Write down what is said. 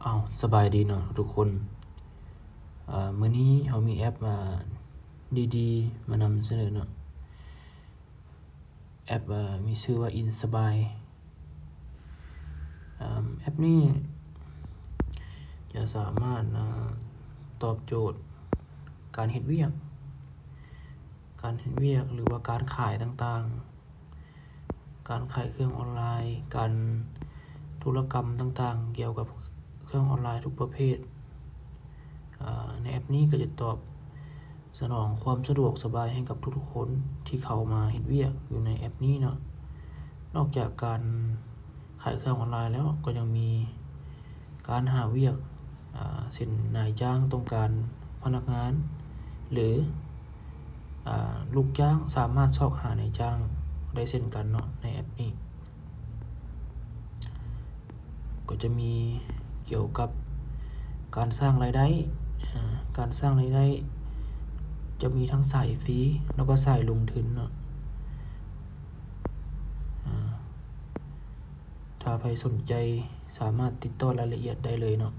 ເອົາ ສະບາຍດີເນາະທຸກຄົນ. ເອີ ມື້ນີ້ເຮົາມີແອັບ ເອີ ດີໆ ມານຳສະເໜີເນາະ. ແອັບ ເອີ ມີຊື່ວ່າ InSabai. ເອີ ແອັບນີ້ຈະສາມາດ ເອີ ຕອບໂຈດການເຮັດວຽກ, ການເຮັດວຽກ ຫຼືວ່າການຂາຍຕ່າງໆ. ການຂາຍເຄື່ອງອອນລາຍ, ການທຸລະກຳຕ່າງໆ ກ່ຽວກັບເຄື່ອງອອນລາຍທຸກປະເພດ. ອາ ໃນແອັບນີ້ກໍຈະຕອບສະໜອງຄວາມສະດວກສະບາຍໃຫ້ກັບທຸກໆຄົນທີ່ເຂົ້າມາເຮັດວຽກຢູ່ໃນແອັບນີ້ເນາະ. ນອກຈາກການຂາຍເຄື່ອງອອນລາຍແລ້ວ ກໍຍັງມີການຫາວຽກ ອາ ເຊັ່ນ ນາຍຈ້າງຕ້ອງການພະນັກງານ ຫຼື ອາ ລູກຈ້າງສາມາດຊອກຫານາຍຈ້າງໄດ້ເຊັ່ນກັນເນາະ ໃນແອັບນີ້. ກໍຈະມີກ່ຽວກັບການສ້າງລາຍໄດ້, ອາ ການສ້າງລາຍໄດ້ຈະມີທັງສາຍຟຣີ ແລ້ວກໍສາຍລົງທຶນເນາະ. ອາ ຖ້າໃຜສົນໃຈສາມາດຕິດຕໍ່ລາຍລະອຽດໄດ້ເລີຍເນາະ.